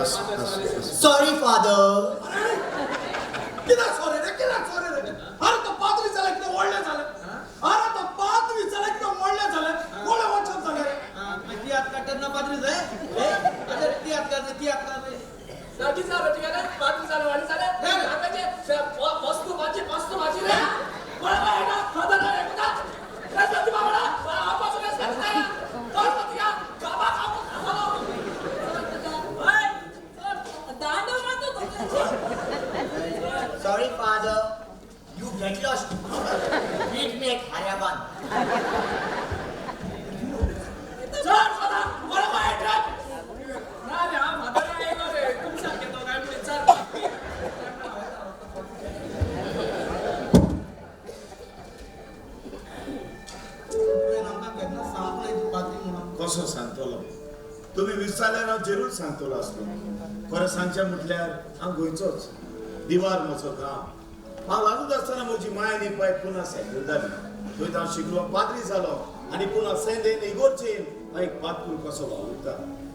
Sorry father. कित्याक sorry रे, कित्याक सॉरी रे? अरे तो पाद्री जाल्यार कितें व्हडलें जालें? अरे तो पाद्री जाल्यार कितें व्हडलें जालें? व्हडलें वचन जालें रे. तियात काडटना पाद्री जाय? तियात काड, तियात काड. लागीं जालो तुगेलें, पाद्री जालें, व्हडलें जालें. आतांचें वस्तू भाजी, वस्तू भाजी रे. कोणा येना, फादर येता. रेस्पेक्ट बाबा, आपाचो रेस्पेक्ट जाय. कोण तुका गाबा खाऊ खालो. दांडो मारतो तो. Sorry father, you get lost. Meet me at Haravan. चल फादर, कोणा वायट रे? ना रे, हांव फादर आयलो रे. तुमी सारकें तो काय म्हणून चल. तुवें आमकां केन्ना सांगूंक ना तूं पाद्री म्हणून. कसो सांगतलो? तुमी विचारल्यार हांव जरूर सांगतलो आसलो. खरें सांगचें म्हटल्यार हांव गोंयचोच, दिवार म्हजो गांव. हांव ल्हानूच आसतना म्हजी माय आनी पाय पुना सेटल जाली. थंय हांव शिकलो, पाद्री जालो आनी पुना सेंदेन इगोर्चेन हांव एक पातकूल कसो वावुरता.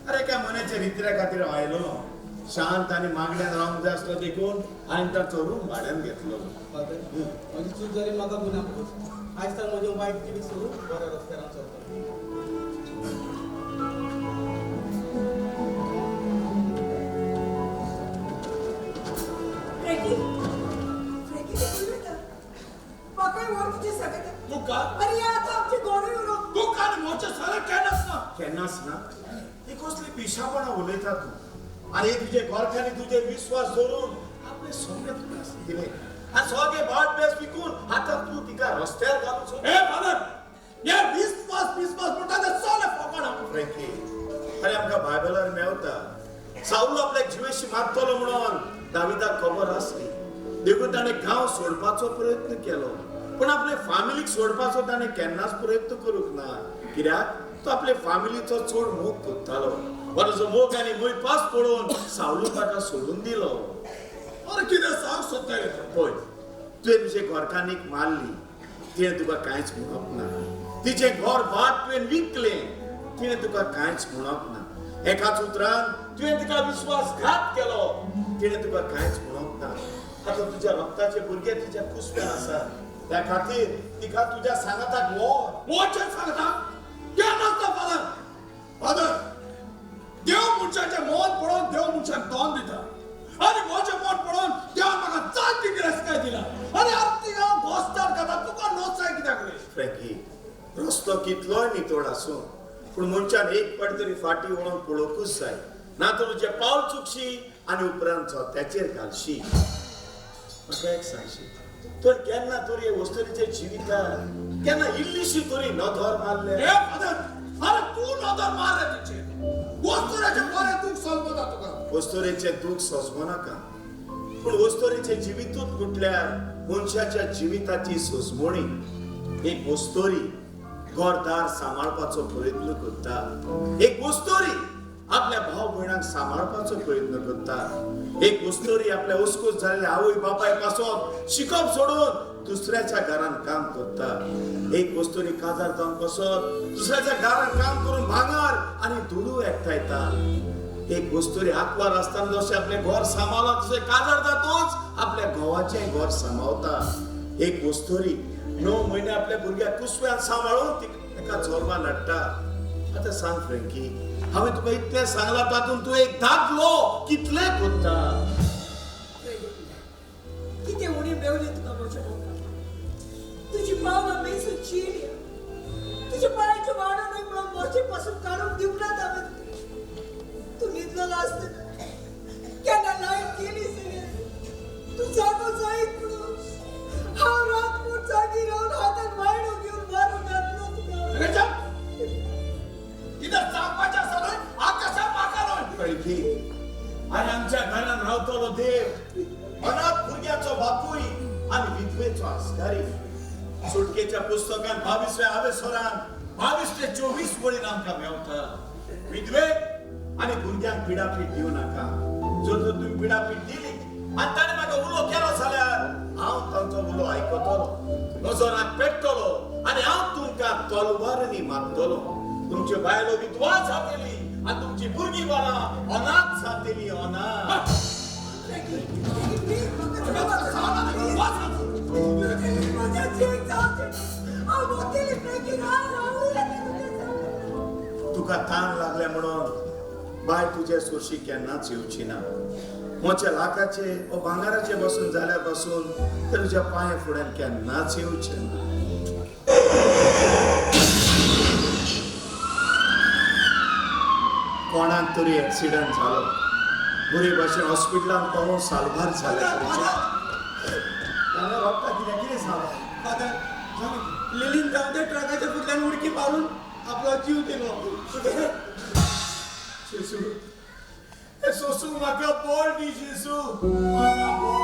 अरे एका म्हयन्याच्या रित्र्या खातीर हांव आयलोलो. शांत आनी मागण्यान रावंक जाय आसलो देखून हांवें ताचो रूम भाड्यान घेतलो. फादर, म्हजी चूक जाली, म्हाका गुन्यांव पुरो. आयज तर म्हजें वायट जिवीत सोडून बऱ्या रस्त्यार हांव चलता. फ्रॅकी, फ्रॅकी, तूं खंय वता? म्हाकाय व्हर तुजे सांगाता. तुका? अरे या आतां आमचे गोडे उरो. तुका आनी म्हजें सर केन्नाच ना. केन्नाच ना? ही कसली पिशापणां उलयता तूं? आरे तुजे घरकान्नी तुजेर विस्वास दवरून आपले सगळें तुका दिलें आनी सगळें भाट बेस विकून आतां तूं तिका रस्त्यार घालूंक सोदता. ए फादर, हे विस्वास विस्वास म्हणटा ते सगळें फोकाणां. फ्रँकी, अरे आमकां बायबलार मेवता, सावलो आपल्याक जिवेशी मारतलो म्हणून दाविदाक खबर आसली, देखून ताणें गांव सोडपाचो प्रयत्न केलो. पूण आपले फामिलीक सोडपाचो ताणें केन्नाच प्रयत्न करूंक ना. कित्याक तो आपले फामिलीचो चड मोग करतालो. बरो मोग आनी मोयपास पळोवन सावलू ताका सोडून दिलो. अरे कितें सांग सोदता रे तूं? पळय, तुवें तुजे घरकान्नीक मारली, तिणें तुका कांयच म्हणप ना. तिचें घर भाट तुवें विकलें, तिणें तुका कांयच म्हणप ना. एकाच उतरान तुवें तिका विश्वासघात केलो, तिणें तुका कांयच म्हणप ना. आतां तुज्या रक्ताचे भुरगे तिच्या कुसव्यान आसा, त्या खातीर तिका तुज्या सांगाताक व्हर. मोचे सांगता केन्नाच ना फादर. फादर, देव मनशाचें मन पळोवन देव मनशाक दोन दिता आनी म्हजें मन पळोवन देवान म्हाका जाणटी गिरेस्तकाय दिला आनी आतां तिका हांव घोस्तार खाता. तुका नोचाय कित्याक रे? फ्रँकी, रस्तो कितलोय नितळ आसूं, पूण मनशान एक फावट तरी फाटी वळोवन पळोवंकूच जाय, ना तर तुजें पावल चुकशी आनी उपरांत जोत्याचेर घालशी. म्हाका एक सांगशी, तर केन्ना तरी वस्तुरीच्या जिवितार केन्ना इल्लीशी तरी नदर मारले? ए फादर, अरे तूं नदर मार रे तिचेर. वस्तुराचें बरें दूख सोंपता तुका. वस्तुरेचें दूख सोंसो नाका, पूण वस्तुरेचें जिवितूच म्हटल्यार मनशाच्या जिविताची सोंसमणी. एक वस्तोरी घरदार सांबाळपाचो प्रयत्न करता, एक वस्तोरी आपल्या भाव भयणांक सांबाळपाचो प्रयत्न करता, एक वस्तोरी आपल्या उस्कूस जाल्ल्या आवय बापाय पासून शिकप सोडून दुसऱ्याच्या घरान काम करता, एक वस्तोरी काजार जावन बसत दुसऱ्याच्या घरान काम करून भांगर आनी दुडू एकठांयता, एक वस्तोरी आंकवार आसतना जशें आपलें घर सांबाळता तशें काजार जातूच आपल्या घोवाचें घर सांबाळता, एक वस्तोरी 9 म्हयने आपल्या भुरग्याक कुसव्यान सांबाळून ताका जल्मान हाडटा. आतां सांग फ्रँकी, हांवें तुका इतलें सांगलां, तातूंत तूं एक दादलो कितलें करता? कितें उणी मेवली तुका म्हज्या मोगान? तुजी पावलां मेसून चिरया, तुज्या पांयाच्यो वाणो न्हय म्हणून मोचे पासून काडूंक दिवंक नात हांवें तुका. तूं न्हिदलेलो आसतना केन्ना लायट गेली जाल्यार तूं जागो जायत म्हणून हांव रातभर जागी रावन हातान वायणो घेवन मारून घातलो तुका. कितें सांगपाचें आसा न्हय, आकाशा म्हाका न्हय. फ्रँकी, आनी आमच्या घरान रावतलो देव अनाथ भुरग्याचो बापूय आनी विधवेचो आस्कारी. सुटकेच्या पुस्तकान 22व्या आवेसरान 22 ते 24 वळीन आमकां मेवता, विधवेक आनी भुरग्यांक पिडापीड दिवं नाका. जर जर तुमी पिडापीड दिली आनी ताणें म्हाका उलो केलो जाल्यार हांव तांचो उलो आयकतलो, नजराक पेट्टलो आनी हांव तुमकां तलवारांनी मारतलो. तुमच्यो बायलो विधवा जातली आनी तुमची भुरगीं बाळां अनाथ जातली, तुका ताण लागले म्हणून बाय तुजे सोशी केन्नाच येवची ना. म्हज्या लाखाचे ओ भांगराचे बसून जाल्यार पासून ते तुज्या पांया फुड्यान केन्नाच येवचे ना. कोणाक तरी एक्सिडंट जालो, बरे भाशेन हॉस्पिटलान पावून साल्वार जाले. रडटा कित्याक, कितें जालां? फादर, लिलीन जावं ते ट्रकाच्या फुडल्यान उडकी मारून आपलो जीव दिलो. जेजू, हे सोसूंक म्हाका बोल दी जेजू, म्हाका.